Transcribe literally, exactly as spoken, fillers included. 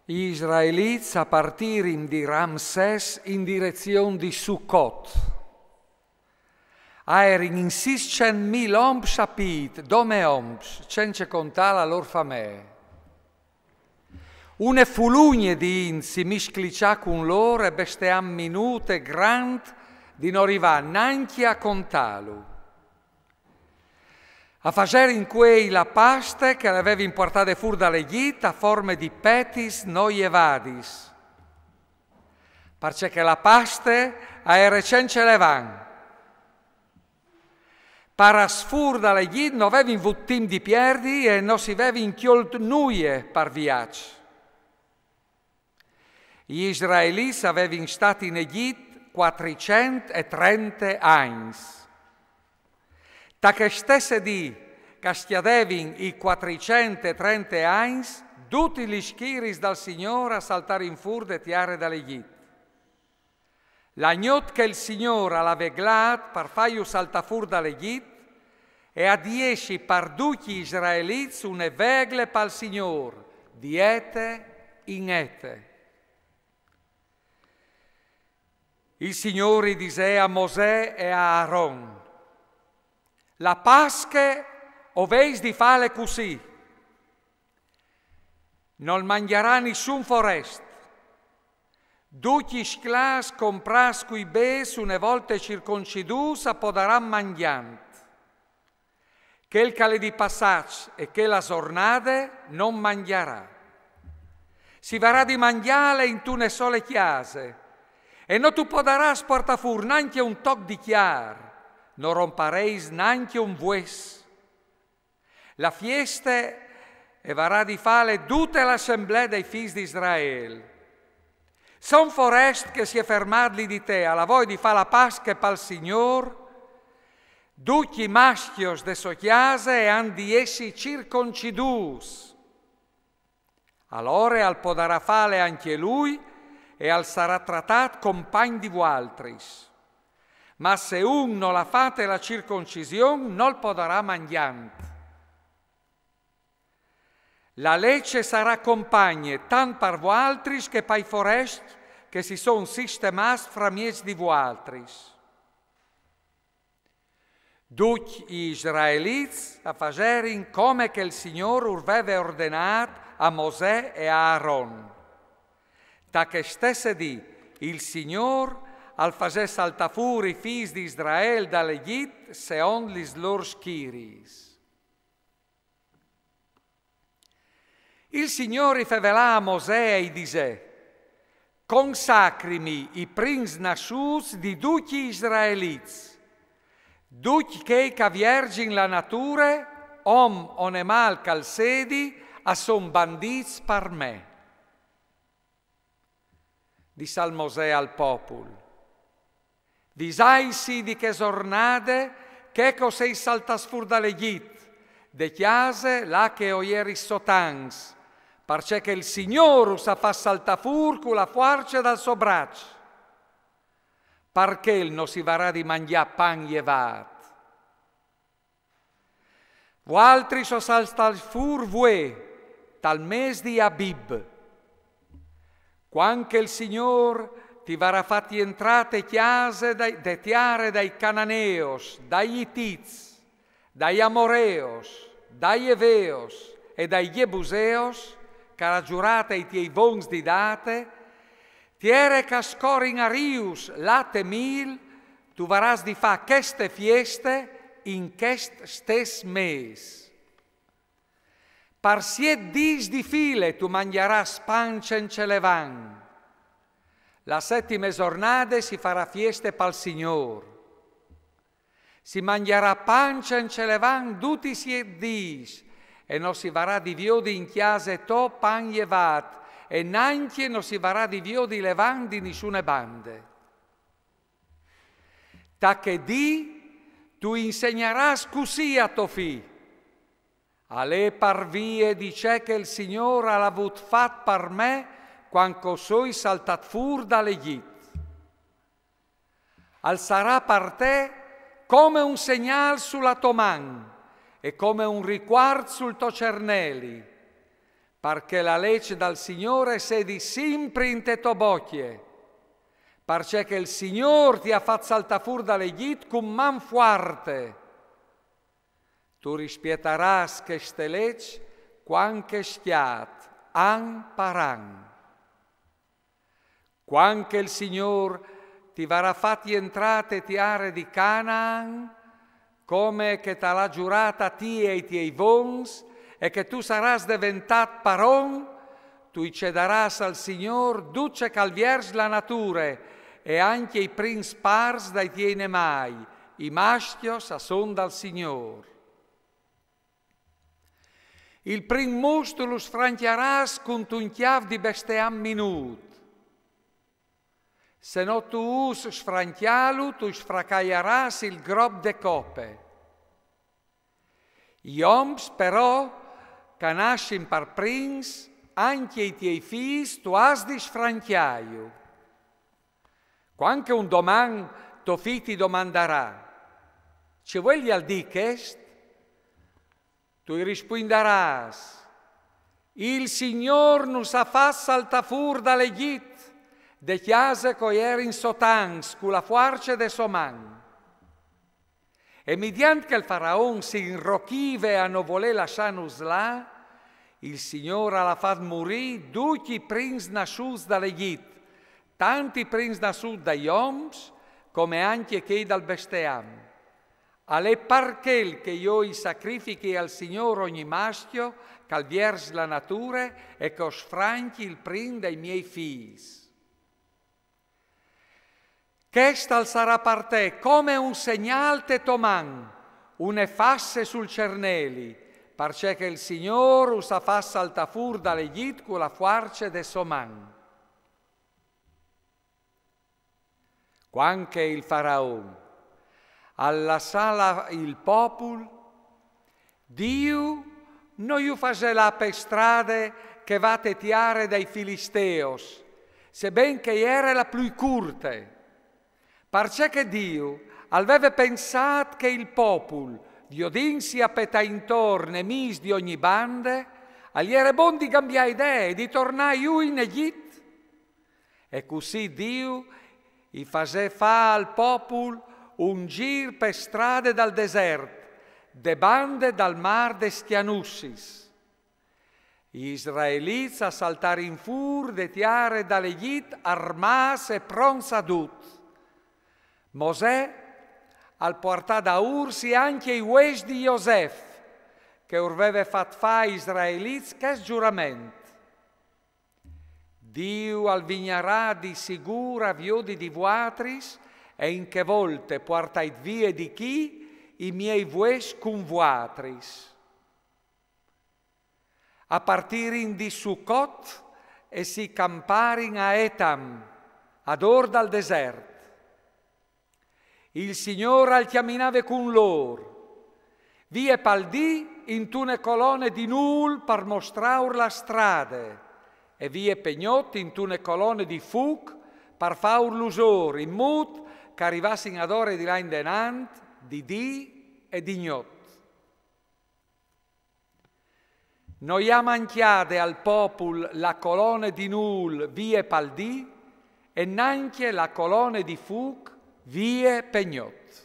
I israelits a partirin di Ramsès in direzion di Sucot. A erin in sîscent mil oms a pît, dome oms, cence contâ la lôr famee. Une fulugne di int si miscliçà cun lôr e besteà minût e grant di no rivâ nancje a contâlu. A faserin cuei la paste che le vevin puartade fûr dal Egjit a forme di petis no jevadis, parcè che la paste a ere cence levan. Par â fûr dal Egjit no vevin vût timp di pierdi e no si vevin cjolt nuie par viaç. I israelits a vevin stât in Egjit cuatricent e trente agns. Ta chê stesse dì che a scjadevin i cuatricent e trente agns, dutis lis schiris dal Signôr a saltarin fûr de tiere dal Egjit. La gnot che il Signôr al à veglât par fâju saltâ fûr dal Egjit, e à di jessi par ducj i israelits une vegle pal Signôr, di ete in ete. Il Signôr i disè a Mosè e a Aaron: La Pasche o vês di fâle cussì: nol mangjarà nissun forest. Ducj i sclâfs comprâts cui bêçs une volte circoncidûts a podaran mangjânt. Chel che al è di passaç e chê la zornade no mangjarà. Si varà di mangjâle intune sole cjase, e no tu podarâs puartâ fûr nancje un toc di cjar, no romparês nancje un vues. La fieste e varà di fâle dute la assemblee dai fîs di Israel. Se un forest che si è fermât li di te al à voie di fâ la Pasche pal Signôr, ducj i mascjos de sô cjase a àn di jessi circoncidûts. Alore al podarà fâle ancje lui e al sarà tratât compagn di vualtris. Ma se un nol à fate la circoncision, nol podarà mangjânt. La leç e sarà compagne tant par vualtris che pai forescj che si son sistemâts framieç di vualtris. Ducj i israelits a faserin come che il Signôr ur veve ordenât a Mosè e a Aaron. Ta chê stesse dì il Signôr al fasè saltâ fûr i fîs di Israel dal Egjit seont lis lôr schiris. Il Signôr i fevelà a Mosè e i disè: Consacrimi i prins nassûts di ducj i israelits. Ducj chei che a vierzin la nature, om o nemâl che al sedi, a son bandîts par me. Disà il Mosè al popul: Visaitsi di chê zornade che o sês saltâts fûr dal Egjit, de cjase là che o jeris sot agns, parcè che il Signôr us à fat saltâ fûr cu la fuarce dal so braç. Par chel no si varà di mangjâ pan jevât. Vualtris o saltâs fûr vuê, tal mês di Abib. Cuant che il Signôr ti varà fat jentrâ te cjase dai, de tiere dai Cananeos, dai Itits, dai Amoreos, dai Eveos e dai Jebuseos, che al à zurât ai tiei vons di dâte, tiere che a scorin a rius lât e mîl, tu varâs di fâ cheste fieste in chest stes mês. Par siet dîs di file tu mangjarâs pan cence levan. La setime zornade si farà fieste pal Signôr. Si mangjarà pan cence levan ducj i siet dîs, e no si varà di viodi in cjase tô pan jevât, e nancje no si varà di viodi levan di nissune bande. Ta chê dì tu insegnarâs cussì a to fi: Al è par vie di ce che il Signôr al à vût fat par me cuant che o soi saltât fûr dal Egjit. Al sarà par te come un segnâl su la tô man e come un ricuart sul to cerneli, Parché la leç dal Signôr e sedi simpri inte tô bocje, parcè che il Signôr ti à fat saltâ fûr dal Egjit cun man fuarte. Tu rispietarâs cheste leç cuant che scjat, an par an. Cuant che il Signôr ti varà fat jentrâ te tiare di Canaan, come che tal à zurât a ti e ai tiei vons, e che tu sarâs deventât paron, tu i cedarâs al Signôr dut ce che al vierç la nature, e ancje i prins pars dai tiei nemâi, i mascjos a son dal Signôr. Il prin mus tu lu sfrancjarâs cuntun cjâf di besteam minût. Se no tu ûs sfrancjâlu, tu sfracajarâs il grop de cope. I oms, però, che a nassin par prins, ancje i tiei fîs, tu âs di sfrancjâju. Cuant che un doman to fi ti domandarà: «Ce vuelial dî chest?» Tu i rispuindarâs: «Il Signôr nus à fat saltâ fûr dal Egjit, de cjase che o jerin sot ancs, cu la fuarce de sô man.» E midiant che il faraon si inrochive a no volê lassânus lâ, il Signôr al à fat murî ducj i prins nassûts dal Egjit, tant i prins nassûts dai oms, come ancje chei dal besteam. Al è par chel che jo i sacrifichi al Signôr ogni mascjo che al vierç la nature e che o sfrancji il prin dai miei fîs. Chest al sarà par te come un segnâl te tô man, une fasse sul cerneli, parcè che il Signôr us à fat saltâ fûr dal Egjit cu la fuarce de sô man. Cuant che il faraon al lassà lâ il popul, Diu no ju fasè lâ pe strade che e va te tiare dai filisteos, seben che e jere la plui curte. Parcè che Diu al veve pensât che il popul, viodintsi a petâ intor nemîs di ogni bande, al jere bon di cambiâ idee e di tornâ jù in Egjit. E cussì Diu i fasè fâ al popul un zîr pe strade dal desert, de bande dal mâr des Cjanussis. I israelits a saltarin fûr de tiare dal Egjit armâts e pronts a dut. Mosè al puartà daûr si ancje i vues di Josef, che ur veve fat fâ ai israelits chest zurament: Diu al vignarà di sigûr a viodi di vuatris, e in chê volte puartait vie di chi i miei vues cun vuatris. A partirin di Sucot e si camparin a Etam, ad or dal desert. Il Signôr al cjaminave cun lôr, vie pal dì intune colone di nûl par mostrâur la strade, e vie pe gnot intune colone di fûc par fâur lusôr, in mût che a rivassin adore di là indenant di dì e di gnot. No i à mancjade al popul la colone di nûl vie pal dì e nancje la colone di fûc vie pe gnot.